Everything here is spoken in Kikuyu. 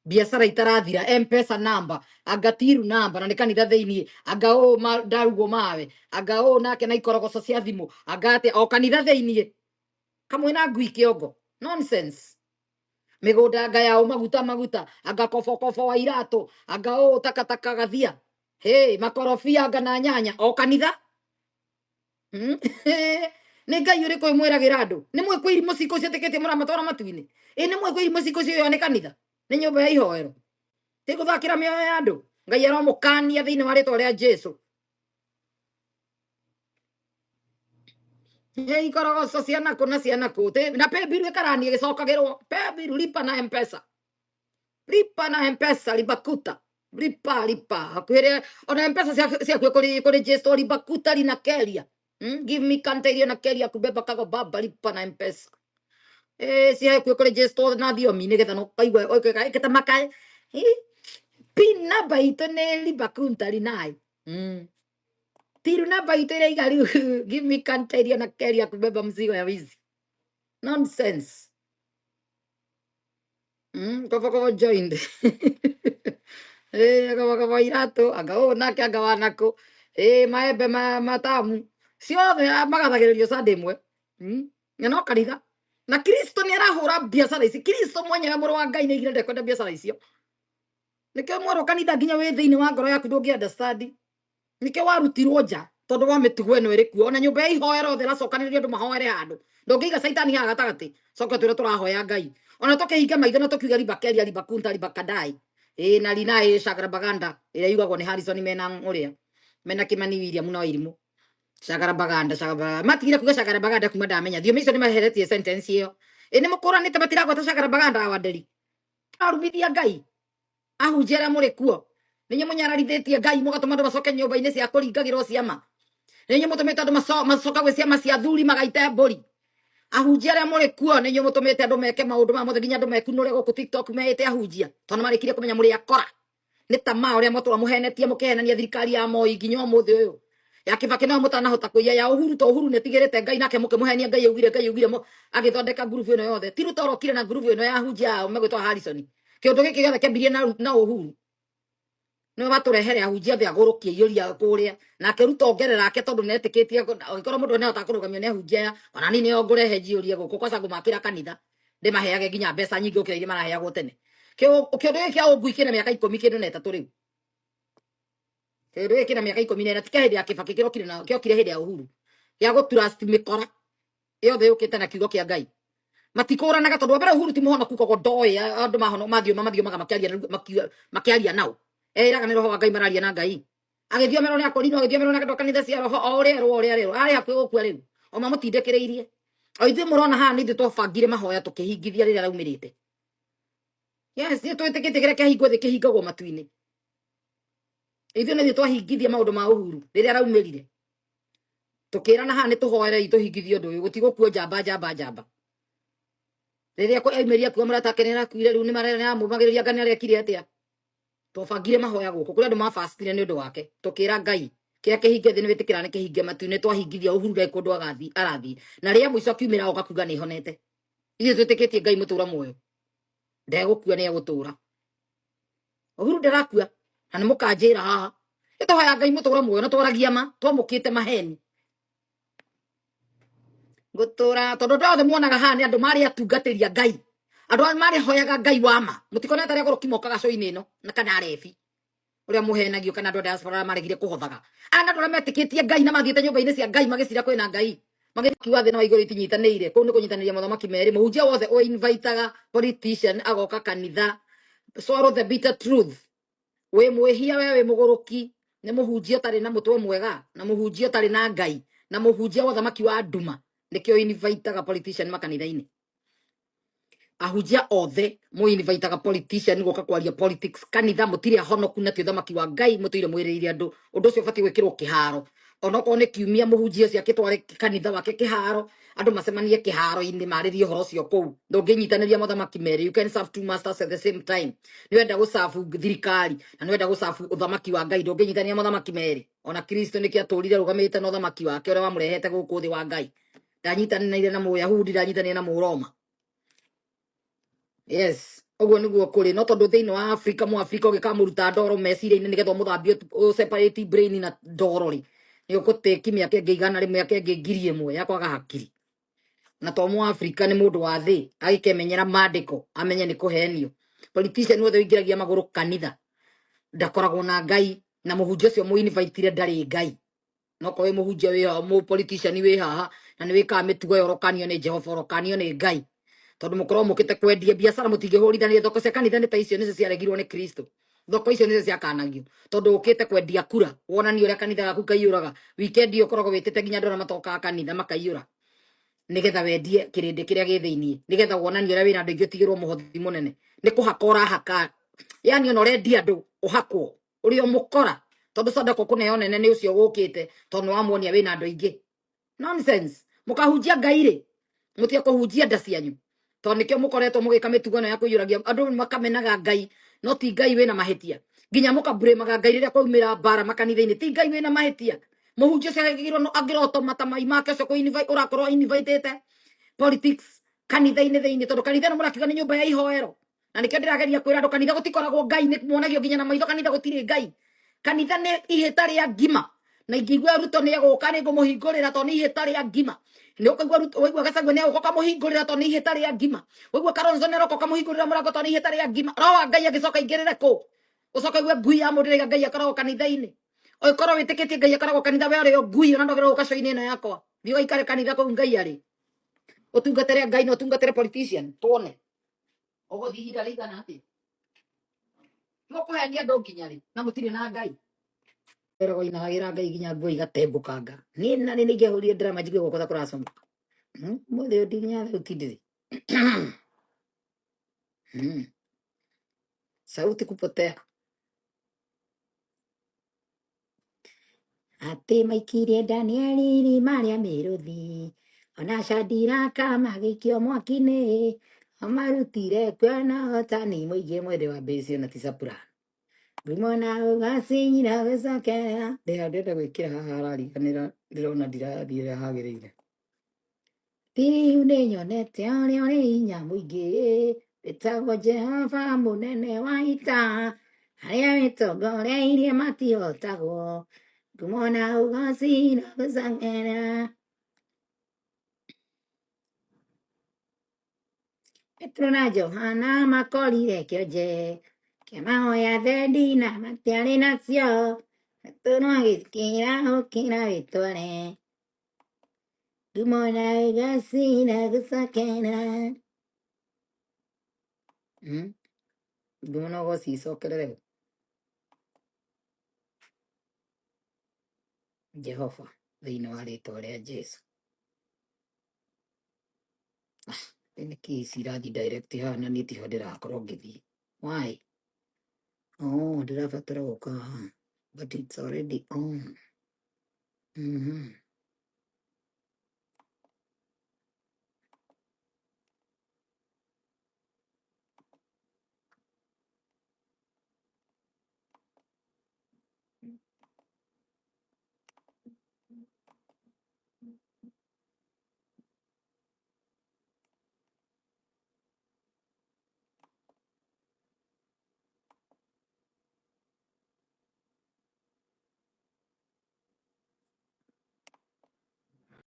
Biacara itarathira, Mpesa namba, anga tiru namba, na nĩ kanitha thĩiniĩ, anga ũũ ndarugwo mawe, anga ũũ nake na ikorogoco cia thimũ, anga atĩa, o kanitha thĩiniĩ kamwe na ngui kĩongo. Nonsense. Mĩgũnda anga ya maguta maguta, anga kobokobo wa iratũ, anga ũũ takataka gathia, hey, makorobia anga na nyanya, o kanitha. Nĩ Ngai ũrĩkũ ĩmwĩragĩra andũ? Nĩ mwĩ kwĩ irimũ cikũ ciĩtĩkĩtie mũramatwara matu-inĩ? Ĩ nĩ mwĩ kwĩ irimũ cikũ cio nĩ kanitha? Nĩ nyũmba ya ihoero? Ti gũthakĩra mĩoyo ya andũ? Ngai aromũkania thĩinĩ wa rĩtwa rĩa Jesu. Ĩ ikorogoco ciana kũ na ciana kũ? Na pay bill ĩkarani ĩgĩcokagĩrwo. Pay bill lipa na Mpesa. Lipa na Mpesa libakuta. Lipa lipa. Hakuhĩ ona Mpesa ciakuĩ kũrĩ kũrĩ Jesu libakuta lina keria. Give me kanta iliyo na keria kubeba kago baba lipa na Mpesa. Eh, cihakuhĩ kũrĩ Jesu na thiomi nĩgetha no kaigua ĩkĩta makae. Pin namba itũ nĩ libakunta linai. Tiru namba itũ ĩraiga rĩu give me kanta iliyo na keria kubeba mzigo ya wizi. Nonsense. Kobo kobo joined. Eh, kobo kobo iratũ, anga ũũ nake anga wanakũ. Eh, maembe ma matamu. Ciothe magathagĩrĩrio Sunday ĩmwe. Na no kanitha. Na Kristo nĩ arahũra biacara ici. Kristo mwenyewe mũrũ wa Ngai nĩ aigire ndekwenda biacara icio. Nĩkĩo mwerwo kanitha nginya wĩ thĩinĩ wa ngoro yaku ndũngĩ understand. Nĩkĩo warutirwo nja tondũ wa mĩtugo ĩno ĩrĩ kuo. Ona nyũmba ya ihoero othe ĩracokanĩrĩria andũ mahoere handũ. Ndũngĩiga caitani haha gatagatĩ. Coka twĩre tũrahoya Ngai. Ona tũkĩhinga maitho na tũkiuga ribakeria ribakunta ribakadai. Ĩ na rinai shagarabaganda ĩrĩa yugagwo nĩ Harrison mena ũrĩa. Mena Kimani William na Wairimu. Shagarabaganda shagarabaganda. Matigire kuga shagarabaganda kuma ndamenya. Thiomi icio nĩ maheretie sentence ĩyo. Ĩ nĩ mũkũranĩte matiragwata shagarabaganda awanderi. Arumithia Ngai. Ahunjia arĩa mũrĩ kuo. Nĩ inyuĩ mũnyararithĩtie Ngai mũgatũma andũ macoke nyũmba-inĩ cia kũringagĩrwo ciama. Nĩ inyuĩ mũtũmĩte andũ macoka gwĩ ciama cia athuri magaite mbũri. Ahunjia arĩa mũrĩ kuo nĩ inyuĩ mũtũmĩte andũ meke maũndũ maya mothe nginya andũ mekunũre gũkũ TikTok meĩte ahunjia tondũ marĩkirie kũmenya mũrĩ akora. Nĩ tamaa ũrĩa mwatũra mũhenetie mũkĩhenania thirikari ya Moi nginya ũmũthĩ ũyũ. Ya Kibaki no mũtanahota kũiya, ya Uhuru to Uhuru nĩtigĩrĩte Ngai nake mũkĩmũhenia Ngai augire Ngai augire agĩthondeka ngurubu ĩno yothe. Ti Ruto ũrokire na ngurubu ĩno ya ahunjia ao megwĩtwo Harrison. Kĩũndũ gĩkĩ gĩothe kĩambirie na Uhuru. Nĩwe watũrehere ahunjia othe agũrũkie aiyũria kũrĩa. Nake Ruto ongerera ake tondũ nĩetĩkĩtie angĩkorwo mũndũ nĩahota kũrũgamio nĩ ahunjia aya, ona niĩ nĩo ngũrehe njiyũrie gũkũ kwaca ngũmakĩra kanitha ndĩmaheage nginya mbeca nyingĩ gũkĩra iria maraheagwo tene. Kĩũndũ gĩkĩ kĩa ũngui kĩna mĩaka ikũmi kĩndũ na ĩtatũ rĩu. Kĩũndũ gĩkĩ kĩna mĩaka ikũmi na ĩna ti kĩa hĩndĩ ya Kibaki kĩrokire na kĩokire hĩndĩ ya Uhuru. Gĩa gũ trust mĩkora yothe yũkĩte na kiugo kĩa Ngai. Matikũranaga tondũ wa mbere Uhuru ti mũhonoku koguo ndoĩ andũ mahono mathioma mathiomaga makĩaria makĩaria nao. Erĩraga nĩ roho wa Ngai mararia na Ngai. Agĩthiomerwo nĩ akorinwo, agĩthiomerwo nĩ andũ a kanitha cia roho o ũrĩa erwo ũrĩa erwo. Arĩ hakuhĩ gũkua rĩu. O mamũtindĩkĩrĩirie. O ithuĩ mũrona haha nĩ ithuĩ twabangire mahoya tũkĩhingithia rĩrĩa raumĩrĩte. Yes, nĩ twĩtĩkĩtie kĩrĩa kĩahingwo thĩ kĩhingagwo matu-inĩ. Ithuĩ nĩ ithuĩ twahingithia maũndũ ma Uhuru rĩrĩa raumĩrire. Tũkĩrana haha nĩ tũhoerei tũhingithie ũndũ ũyũ gũtigũkuo njamba njamba njamba. Rĩrĩa aumĩrire akiuga mũrata wake nĩarakuire rĩu nĩmaramũmagĩrĩria anga nĩarekire atĩa. Twabangire mahoya gũkũ kũrĩ andũ mabastire nĩ ũndũ wake. Tũkĩra Ngai kĩrĩa kĩhinge thĩ nĩwĩtĩkĩra nĩ kĩhinge matu-inĩ twahingithia Uhuru ndarĩ kũndũ agathiĩ arathiĩ. Na rĩa mũico akiumĩra oka kuga nĩhonete. Ithuĩ twĩtĩkĩtie Ngai mũtũra muoyo. Ndegũkua nĩegũtũra. Uhuru ndarakua na nĩ mũkanjĩra haha. Nĩtũhoya Ngai mũtũra muoyo na twaragia ma twamũkĩte maheni. Ngũtũra tondũ andũ othe muonaga haha nĩ andũ marĩ atungatĩri a Ngai. Andũ arĩa marĩ hoyaga Ngai wa ma. Mũtikonete arĩa agũrũki mokaga show-inĩ ĩno na kana arebi. Ũrĩa mũhenagio kana andũ a diaspora arĩa maregire kũhothaga. Aya nĩ andũ arĩa metĩkĩtie Ngai na mathiĩte nyũmba-inĩ cia Ngai magĩcira kwĩna Ngai. Magĩkiuga thĩ na wa igũrũ itinyitanĩire. Kũu nĩ kũnyitanĩria mothamaki merĩ. Mũhunjia wothe ũ invitaga politician agoka kanitha. Swallow the bitter truth. Wĩ mwĩhia we wĩ mũgũrũki. Nĩ mũhunjia ũtarĩ na mũtwe mwega na mũhunjia ũtarĩ na Ngai na mũhunjia wa ũthamaki wa nduma. Nĩkĩo invitaga politician makanitha-inĩ. Ahunjia othe mũ invitaga politician gũka kwaria politics kanitha mũtirĩ ahonoku na ti ũthamaki wa Ngai mũtũire mwĩrĩire andũ. Ũndũ ũcio ũbatiĩ gwĩkĩrwo kĩharo. Onokorwo nĩ kiumia mũhunjia ũcio akĩtware kanitha wake kĩharo, andũ macemanie kĩharo-inĩ marĩrie ũhoro ũcio kũu. Ndũngĩnyitanĩria mothamaki merĩ. You can serve two masters at the same time. Nĩ wenda gũcabu thirikari na nĩ wenda gũcabu ũthamaki wa Ngai. Ndũngĩnyitanĩria mothamaki merĩ. Ona Kristo nĩkĩo atũrire arũgamĩte na ũthamaki wake ũrĩa wamũrehete gũkũ thĩ wa Ngai. Ndanyitanĩire na Mũyahudi, ndanyitanĩire na Mũroma. Yes. Ũguo nĩguo kũrĩ. No tondũ thĩinĩ wa Afrika, mũAfrika ũgĩkamũruta ndoro meciria-inĩ nĩgetha ũmũthambie ũ separate brain na ndoro rĩ, nĩ ũgũtĩki mĩaka ĩngĩ 100, mĩaka ĩngĩ 1000 ya kwaga hakiri. Na to mũAfrika nĩ mũndũ wa thĩ agĩkemenyera mandĩko amenye nĩ kũhenio. Politician wothe ũingĩragia magũrũ kanitha ndakoragwo na Ngai, na mũhunjia ũcio mũinvitire ndarĩ Ngai. No korwo wĩ mũhunjia wĩ haha, mũ politician wĩ haha na nĩ wĩkaga mĩtugo ĩyo, ũrokanio nĩ Jehova, ũrokanio nĩ Ngai, tondũ mũkorwo mũkĩte kwendia biacara mũtingĩhũrithania. Thoko cia kanitha nĩ ta icio nĩcio ciaregirwo nĩ Kristo. Thoko icio nĩcio ciakanagio tondũ ũkĩte kwendia kura, wonanie ũrĩa kanitha gaku kaiyũraga weekend ĩyo, ũkoragwo wĩtĩte nginya andũ arĩa matokaga kanitha makaiyũra, nigetha wendie kĩrĩndĩ kĩrĩa gĩ thĩiniĩ, nigetha wonanie ũrĩa wĩna andũ aingĩ, ũtigĩrwo mũhothi mũnene. Nĩ kũhaka ũrahaka, yani ona ũrendia andũ ũhakwo ũrĩa ũmũkora, tondũ sadaka ũkũneo nene nĩ ũcio gũkĩte, tondũ nĩ wamuonia wĩna andũ aingĩ. Nonsense. Mũkahunjia Ngai rĩ, mũtige kũhunjia nda cianyu, tondũ nĩkĩo mũkoretwo mũgĩka mĩtugo ĩno ya kũiyũragia andũ, makamenaga Ngai, no ti Ngai wĩna mahĩtia. Nginya mũkaburĩmaga Ngai rĩrĩa kwaumĩra mbara makanitha-inĩ, ti Ngai wĩna mahĩtia. Mũhunjia ũcio agĩrĩirwo no angĩroto mata mai make ũcio ũrakorwo invitĩte politics kanitha-inĩ thĩinĩ, tondũ kanitha ĩno mũrakiuga nĩ nyũmba ya ihoero. Na nĩkĩo ndĩrageria kwĩra andũ, kanitha gũtikoragwo Ngai, nĩ muonagio nginya na maitho kanitha gũtirĩ Ngai. Kanitha nĩ ihĩta rĩa ngima, na ingĩigua Ruto nĩ egũka nĩ ngũmũhingũrĩra, tondũ nĩ ihĩta rĩa ngima. Nĩ ũkaigua Ruto, waigua Gachagua nĩ egũka ũkamũhingũrĩra, tondũ nĩ ihĩta rĩa ngima. Waigua Kalonzo nĩ aroka ũkamũhingũrĩra mũrango, tondũ nĩ ihĩta rĩa ngima. Roho wa Ngai agĩcoka aingĩrĩre kũ? Ũcoka ũigue ngui ya mũndũ ĩraiga Ngai akoragwo kanitha-inĩ. Ũngĩkorwo wĩtĩkĩtie Ngai akoragwo kanitha, we ũrĩ o ngui, ona ndwagĩrĩirwo gũka show-inĩ ĩno yakwa. Thiĩ ũgaikare kanitha kũu Ngai arĩ, ũtungatĩre Ngai na ũtungatĩre politician, tuone ũgũthiĩ ihinda rĩigana atĩa. Mũkũhenia andũ nginya rĩ na mũtirĩ na Ngai? Ĩragwo inagagĩra Ngai nginya nguo igatembũkanga. Niĩ na nĩ ningĩahũrire drama njigue guoko ta kũracomoka. Mũthĩ ũyũ nginya thauti ndĩrĩ. Sauti kupotea. Atĩ maikirie Danieli irima rĩa mĩrũthi, ona Shadiraka magĩikio mwaki-inĩ, amarutire kuo na ũhotani mũingĩ. Mwende wa mbĩcio na ti sapura ngumo na ũgacira gũcokerera. Ndĩha ndĩrenda gwĩkĩra haha harariganĩra, ndĩrona ndirathiĩ ũrĩa hagĩrĩire. Rĩu nĩnyonete ũrĩa ũrĩ hinya mũingĩ, wĩtagwo Jehova mũnene wa ita, arĩa wĩtongoreirie matihotagwo, ngumo na ũgoci na gũcokerera. Petero na Johana makorire kĩonje kĩamahoya thendi na matiarĩ nacio, Petero agĩkĩra ũkĩra wĩtware, ngumo na ũgoci na gũcokerera. Ngumo na ũgoci icokerere Jehova thĩinĩ wa rĩtwa rĩa Jesu. Nĩ kĩ ici irathiĩ direct haha na niĩ tiho ndĩrakorwo ngĩthiĩ? Why? Oh, ndĩrabatara gũka haha, but it's already on.